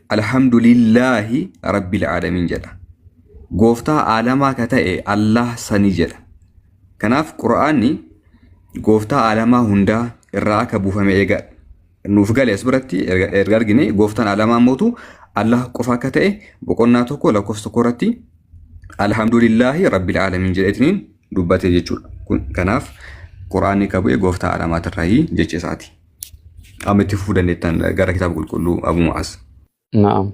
Alhamdulillaahi Rabbil Aalamiin jedha. Gooftaa aalamaa ka ta'e Allaah sani jedha. Kanaaf Qur'aanni gooftaa aalamaa hundaa irraa akka buufame eega nuuf gale as biratti erga argine gooftaan aalamaa mootu Allah qofa akka ta'e boqonnaa 1 lakkoofsa 1 irratti Alhamdulillaahi Rabbil Aalamiin jedheetiniin dubbate jechuudha. Kun kanaaf Qur'aanni ka bu'e gooftaa aalamaatirraayi jecha isaati. Amma itti fufuu dandeettan gara kitaaba qulqulluu Abu Mu'aaz. Na'am.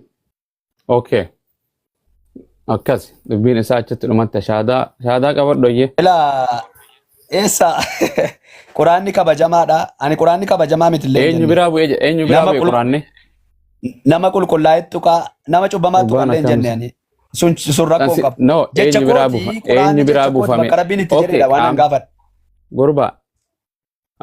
Okay. Akkas dubbiin isaa achitti dhumatte shaadaa shaadaa qabadhu ayyee. Ilaa eessa quraanni kabajamaadha. Ani quraanni kabajamaa miti illee hin Eenyu jenne. biraa bu'ee jedhe eenyu biraa Nama bu'e qul quraanni? nama qulqullaa'e tuqaa nama cubbamaa tuqa Gurbaan illee hin akkam jenne ani. Sun sun rakkoo hin Tansi qabu. no Jecha eenyu biraa kooti buufa eenyu quraanni biraa jecha kooti buufame. bakka rabbiin itti Okay jedhedha waan an qaam gaafadhe. gurbaa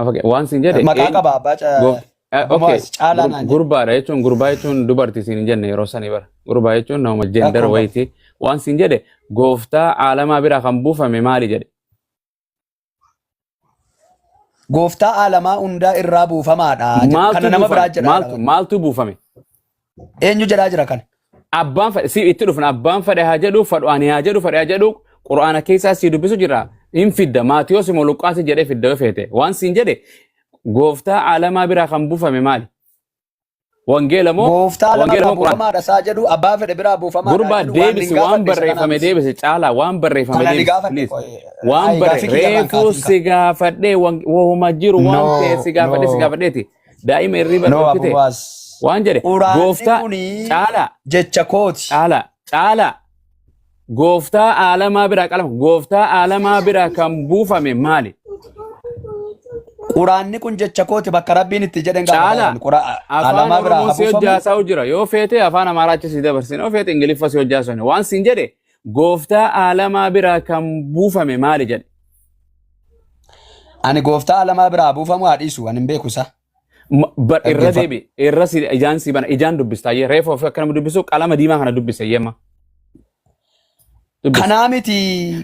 Afake waan siin jedhe Maqaa eenyu qaba abbaa goof abbaa okay Mu'aaz caalaa naan jedhe. gurbaadha jechuun gurbaa jechuun dubartii siin hin jenne yeroo sanii bara gurbaa jechuun nama Rakkoo gender hin qabu. wayitii waan siin jedhe gooftaa aalamaa biraa kan buufame maali jedhe. Gooftaa aalamaa hundaa irraa buufamaadha jedhe. Maaltu Kana nama buufame biraa jedhaa maaltu jira. maaltu buufame Eenyu jedhaa jira kana? Abbaan fedhe si itti dhufna abbaan fedhe haa jedhu fadhu ani haa jedhu fedhe haa jedhu quraana keessaa si dubbisu jira hin fidda maatiyoos immoo luqqaasi jedhee fidda yoo feete waan siin jedhe gooftaa aalamaa biraa kan buufame maali? Wangeela moo Gooftaa lama wangeela biraa moo quraana? buufamaadha isaa jedhu abbaa fedhe biraa buufamaadha Gurbaa jedhu waan deebisi hin waan gaafadhe isa barreeffame kanaanis. deebisi caalaa waan barreeffame Kana ni deebisi gaafadhe please. qoy. Waan Ayi barre gaaffii kiyya irraan reefuu kaatiin si ka. gaafadhee wahuma jiru waan No, ta'e si gaafadhee si no, gaafadheeti. Daa'ima hirriba no Abu dhorkite Mu'aaz. waan jedhe Quraanni gooftaa kuni caalaa jecha kooti. caalaa caalaa gooftaa aalamaa biraa qalama gooftaa aalamaa biraa kan buufame maali? Quraanni kun jecha kooti bakka Rabbiin itti jedhen Caalaa gaafatan. Qura afaan alamaa biraa Oromoo haa si buufamu. hojjaasaa'u jira yoo feete afaan Amaaraa achi si dabarsine yoo feete Ingiliffa si hojjaasone waan siin jedhe gooftaa aalamaa biraa kan buufame maali jedhe. Ani gooftaa alamaa biraa haa buufamu haa dhiisu ani hin beeku isa. Bar irra Dhaggeeffadhu. deebi irra si ijaan si bana ijaan dubbista ayyee reefa ofii akka nama dubbisu qalama diimaa kana dubbise yemma dubbisi. Kanaa miti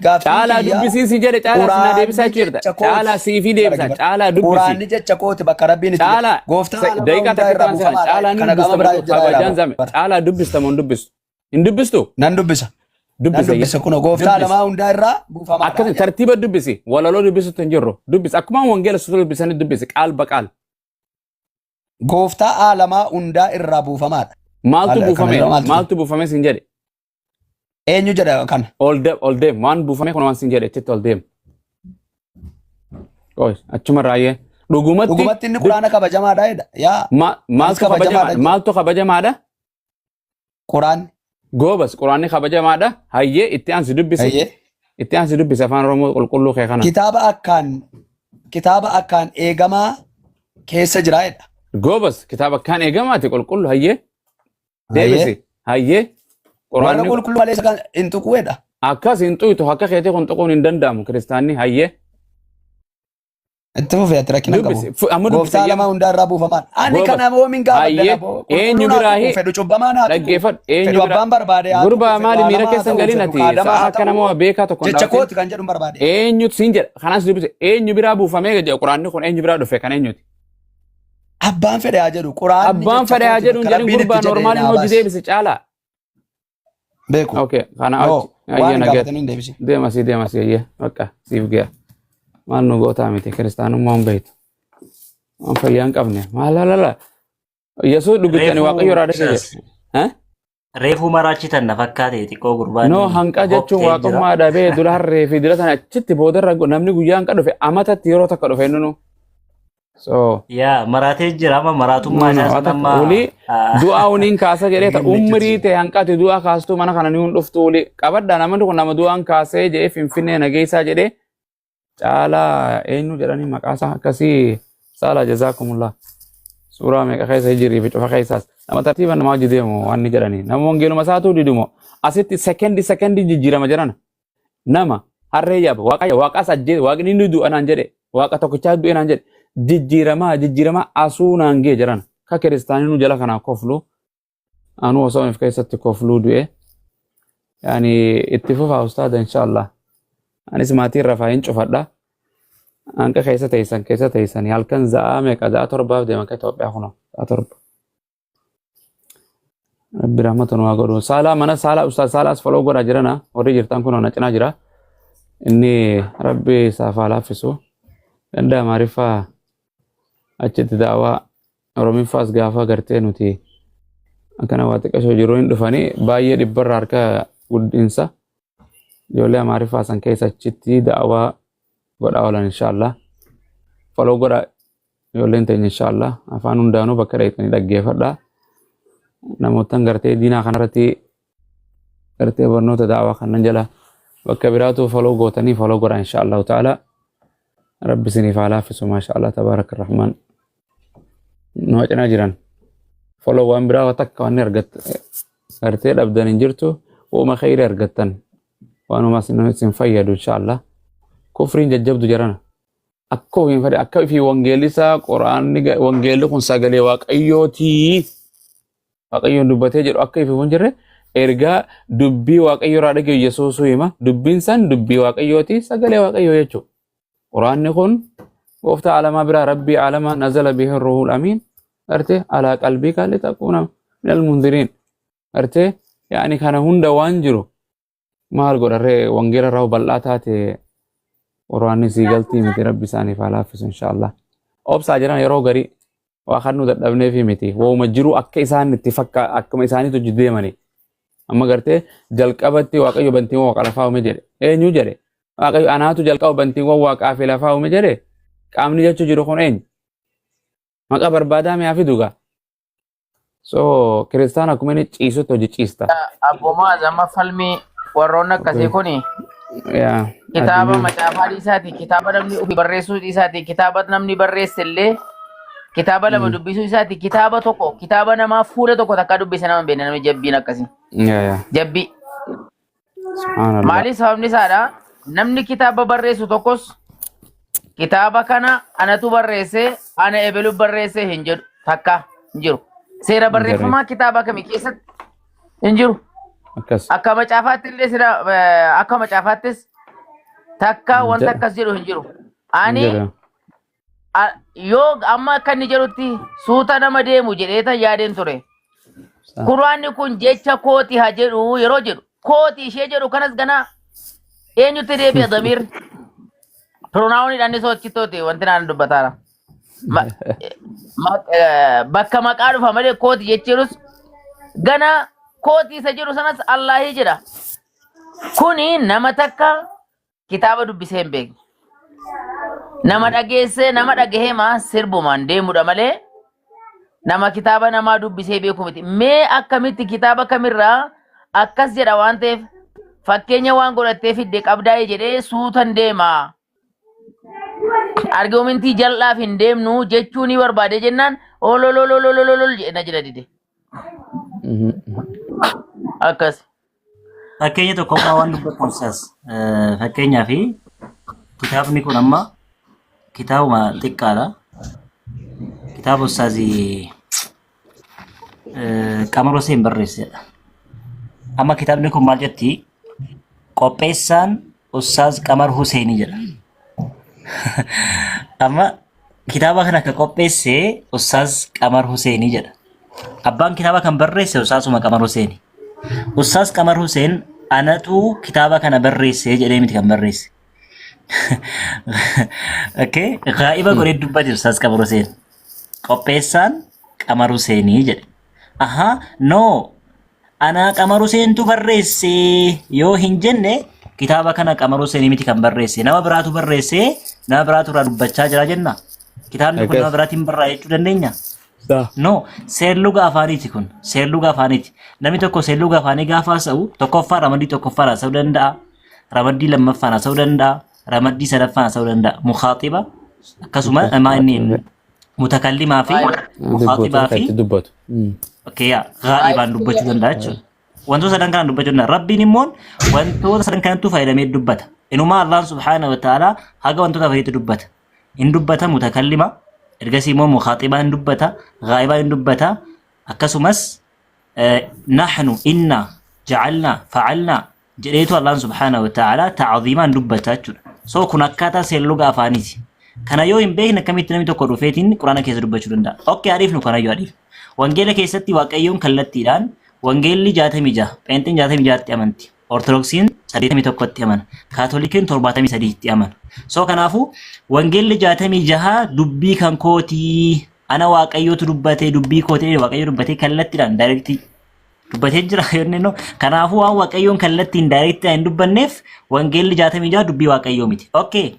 gaaffiin Caalaa kiyya dubbisiin si jedhe caalaa si naa deebisaa quraanni jirta jecha kooti. caalaa siifii deebisa Dhaggeeffadhu. caalaa dubbisi. Quraanni jecha kooti bakka Rabbiin itti jedhe. Caalaa Gooftaa alamaa daqiiqaa hundaa takka irraa ta'an sana buufamaadha. caalaa ni Kana qaama dubbista biraa moo jira kabajaan zame jedha. caalaa dubbista moo hin dubbistu hin dubbistu Nan dubbisa. Nan dubbisa dubbisa kunoo gooftaa dubbisi alamaa hundaa irraa buufamaadha. akkasi tartiiba dubbisi walaloo dubbisutti hin jirru dubbisi akkuma wangeela suuta dubbisanii dubbisi qaal baqaal Gooftaa aalamaa hundaa irraa buufamaadha. Maaltu Maal kana buufame? jira maaltu jira? Maaltu buufame siin jedhe? Eenyu jedha kana? Ol deem ol deem waan buufame kun waan siin jedhe achitti ol deem. Qoy achuma raayyee. Dhugumatti Dhugumatti inni quraana kabajamaadha jedha. Yaa anis maaltu kabajamaadha kabajamaadha? jedha. Maaltu kabajamaadha? Quraanni. Goobas quraanni kabajamaadha. Hayyee itti aansi dubbisi. Hayyee. Itti aansi dubbisi afaan Oromoo qulqulluu kee kana. Kitaaba akkaan eegamaa keessa jira jedha. Goobas kitaaba akkaan eegamaati qulqullu hayyee. Hayyee. Deebisi hayyee. Warra Quraanni qulqulluu malee isa kan hin tuqu jedha. akkas hin xuytu akka keetii kun tuquun hin danda'amu kiristaanni hayyee. Itti fufee ati rakkina hin qabu. Dubbisi. Amma dubbisi Gooftaa hayyee. lamaa hundaa irraa buufamaan. Ani Goobas. kana moomin gaafadha Hayyee naboo. eenyu Qulqulluu naa biraahi tuqu fedhu cubbamaa naa tuqu. dhaggeeffadhu eenyu Fedhu biraa abbaan barbaade haa tuqu gurbaa fedhu maali miira aalamaa haa keessan ta'u galin fedhu ati kaadamaa sa'a haa akka ta'u nama beekaa tokko hin jecha dhaabatin kooti kan jedhu hin barbaade. eenyutu siin jedha kanaas dubbise eenyu biraa buufamee jedha quraanni kun eenyu biraa dhufe kan eenyuti Abbaan fedhe haa jedhu quraanni abbaan jecha fedhe haa kooti jedhu hin bakka jedhin rabbiin itti gurbaa jedhe normaaliin naa hojii baasi. deebise caalaa Beeku. okay kana No achi waan ayyee hin nageet gaafatanii hin deebisin. deemasii deemasii ayyee bakka siif gaya maal nu gootaa miti kiristaanummaa hin beektu waan fayyaa hin qabne maal lala Yesuus dhugichani Reefuu waaqayyo irraa dhufee isaas jedhe. Eh? reefuu maraachitan na fakkaate xiqqoo gurbaan No hanqa jechuun hoktee jira. waaqummaa dhabee dura harree fi dira sana achitti boodarra namni guyyaa hanqa dhufe amatatti yeroo takka dhufe inni nu. So Yaa maraatee jira amma no maraatummaa no isaa sana ata amma olii du'aa uniin kaasa jedhee ta gammachuutu umrii jira. ta'e hanqati du'aa kaastuu mana kana ni hun dhuftu olii qabadha namni kun nama du'aan kaasee jedhee finfinnee nageessaa jedhee Caalaa eenyu jedhanii maqaa isaa akkasii saalaa jazaakumullah. Suuraa meeqa keessa jirii fi cufa keessaas nama tartiiba namaa hojii deemu waan ni jedhanii nama wangeeluma isaatuu didumo asitti sekendi sekendi jijjiirama jedhan nama harree yaaba waaqa waaqaas ajjee waaqni inni du'a naan jedhe waaqa tokkichaa du'e naan jedhe jijjiiramaa jijjiiramaa asuu naan gee jedhan ka kiristaanii nu jala kanaa koflu Anuu osoo if keessatti kofluu du'e. Yaani itti fufaa ustaada inshallah. Anis maatii rafaa hin cufadha. Hanqa keessa teessan keessa teessanii halkan za'aa meeqa za'aa torbaaf deeman ka Itoophiyaa kunoo za'aa 7. Rabbi rahmata nu haa godhu. Saalaa mana saalaa ustaaz saalaa as follow godhaa jirana warri jirtan kun na cinaa jira. Inni Rabbi isaaf haa laaffisu. Ganda Amaariffaa achitti daawaa Oromiffaas gaafa gartee nuti akkana waa xiqqashoo jiru hin dhufanii baay'ee dhibbarra harka guddinsa ijoollee Amaariffaa san keessa achitti daawaa godhaa oolan inshaallah. Follow godhaa ijoolleen teenya inshaallah afaan hundaanuu bakka dheeytanii dhaggeeffadhaa. Namootan gartee diinaa kanarratti gartee barnoota daawaa kanan jala bakka biraatu follow gootanii follow godhaa inshaallahu ta'ala. Rabbi isiniif haa laaffisu maasha Allah tabaaraka rahmaan. Nu cinaa jiran. Follow waan biraa takka waan argat gartee dhabdan hin jirtu uuma kheyri argattan waanuma isin fayyadu inshaallah. Kufriin jajjabdu jarana. Akka ofiin fedhe akka ifii wangeelli isaa quraanni wangeelli kun sagalee waaqayyootii waaqayyoon dubbatee jedhu akka ifiif hin jirre ergaa dubbii waaqayyoo irraa dhagayu Yesuusuu hima dubbiin san dubbii waaqayyooti sagalee waaqayyoo jechuudha. Quraanni kun gooftaa alamaa biraa rabbii alamaa nazala bihi ruhul amiin gartee alaa qalbii litakuuna minal mundiriin gartee yaani kana hunda waan jiru maal godharree wangeela irraa bal'aa taate quraanni sii galtii miti rabbi isaaniif haa laaffisu inshaallah. Obsaa jiran yeroo garii waa kan nu dadhabneefi miti wooma jiru akka isaan itti fakka akkuma isaaniitu hojii deemani. Amma gartee jalqabatti waaqayyo bantiiwwan waaqa lafaa uume jedhe eenyu jedhe waaqayyo anaatu jalqaba bantiiwwan waaqaa fi lafaa uume jedhe qaamni jechuu jiru kun eenyu maqaa barbaadaa mi'aa fidu gaa. So kiristaana akkuma inni ciisutti hojii ciista. Abboomaa amma falmii warroonni akkasii kuni Yaa kitaaba addunyaa. macaafaa dhiisaati kitaaba namni ofii barreessuu dhiisaati kitaaba namni barreesse illee kitaaba lama dubbisuu isaati kitaaba tokko kitaaba namaa fuula tokko takkaa dubbise nama hin beekne namni jabbiin akkasii. Yaa yaa. Jabbii. Subhaanallah. Maaliif sababni isaadha? Namni kitaaba barreessu tokkos kitaaba kana anatu barreesse ana ebelu barreesse hin jedhu takka hin jiru. Seera Hin jirre. barreeffamaa kitaaba kamii keessatti hin jiru. Akkas. Akka macaafaatti illee seera akka macaafaattis takka Hin wanta jedhu. akkas jedhu hin jiru. Hin Ani jedhu. yoo amma akka inni jedhutti suuta nama deemu jedhee tan yaadeen ture. Quraanni kun jecha kooti haa jedhu yeroo jedhu kooti ishee jedhu kanas ganaa eenyutti deebi'a damiirri? Pronoun inni sochitooti wanti naan dubbataara. Bakka maqaa dhufa malee kooti jechuunis ganaa kooti isa jedhu sanas Allaahii jedha. Kuni nama takka kitaaba dubbisee hin beekne. Nama dhageessee nama dhagahee maa sirbumaan deemudha malee nama kitaaba namaa dubbisee beeku miti. Mee akkamitti kitaaba kamirraa akkas jedha waan ta'eef fakkeenya waan godhattee fidde qabdaa'ee jedhee suutan deema. Argumentii jal'aaf hin deemnu jechuu ni barbaade jennaan ololololololol jedhe na jira dide. Akkas. Fakkeenya tokkoffaa waan dubbattu ibsas. Fakkeenyaaf kitaabni kun amma kitaabuma xiqqaadha. Kitaaba ustaazii Qamar Hussein barreessedha. Amma kitaabni kun maal jetti? Qopheessaan Ustaaz Qamar Hussein jedha. Amma kitaaba kana akka qopheesse Ustaaz Qamar Hussein jedha. Abbaan kitaaba kan barreesse Ustaazuma Qamar Hussein. Ustaaz Qamar Hussein anatu kitaaba kana barreesse jedhee miti kan barreesse. Okay, gaa'iba godhee dubbate Ustaaz Qamar Hussein. Qopheessaan Qamar Huseenii jedhe. Ahaa, no, anaa Qamar Huseentu barreesse yoo hin jenne kitaaba kana Qamar Huseenii miti kan barreesse. Nama biraatu barreesse, nama biraatu irraa dubbachaa jira jenna. Kitaabni kun nama Akkas. biraatiin barraa'e jechuu dandeenya? Sa. No, seerluga afaaniiti kun. Seerluga afaaniiti. Namni tokko seerluga afaanii gaafa haasa'u tokkoffaa ramaddii tokkoffaan haasa'uu danda'a. Ramaddii lammaffaan haasa'uu danda'a. Ramaddii sadaffaan haasa'uu danda'a. Mukaaxiba akkasuma maa inni mutakallimaa fi mukaaxibaa Dubbatoo kan fi itti dubbatu. okay, yaa ghaa'ibaan dubbachuu danda'a jechuudha. Wantoota sadan kanaan dubbachuu danda'a. Rabbiin immoo wantoota sadan kanattuu fayyadamee dubbata. Inumaa Allahn subhaanahu wa ta'ala haga wantoota afuriitti dubbata. In dubbata mutakallima, ergasii immoo mukaaxibaan hin dubbata, ghaa'ibaan hin dubbata, akkasumas nahnu, inna, ja'alna, fa'alna jedheetu Allahn subhaanahu wa ta'ala ta'aziimaan dubbata jechuudha. So kun akkaataa seerluga afaaniiti. Kana yoo hin beekne akkamitti namni tokko dhufeetiin Quraana keessa dubbachuu danda'a? Okay, adiifnu kana yoo adiifnu. Wangeela keessatti Waaqayyoon kallattiidhaan Wangeelli 66, Pheenxeen 66tti amanti. Ortodoksiin 81tti amana. Kaatolikiin 73tti amana. So kanaafuu wangeelli 66 dubbii kan kootii, ana Waaqayyootu dubbatee, dubbii kootii Waaqayyo dubbatee kallattiidhaan direct dubbatee jira yoonni no. Kanaafuu waan Waaqayyoon kallattiin directiidhaan hin dubbanneef wangeelli 66 dubbii Waaqayyoo miti. Okay.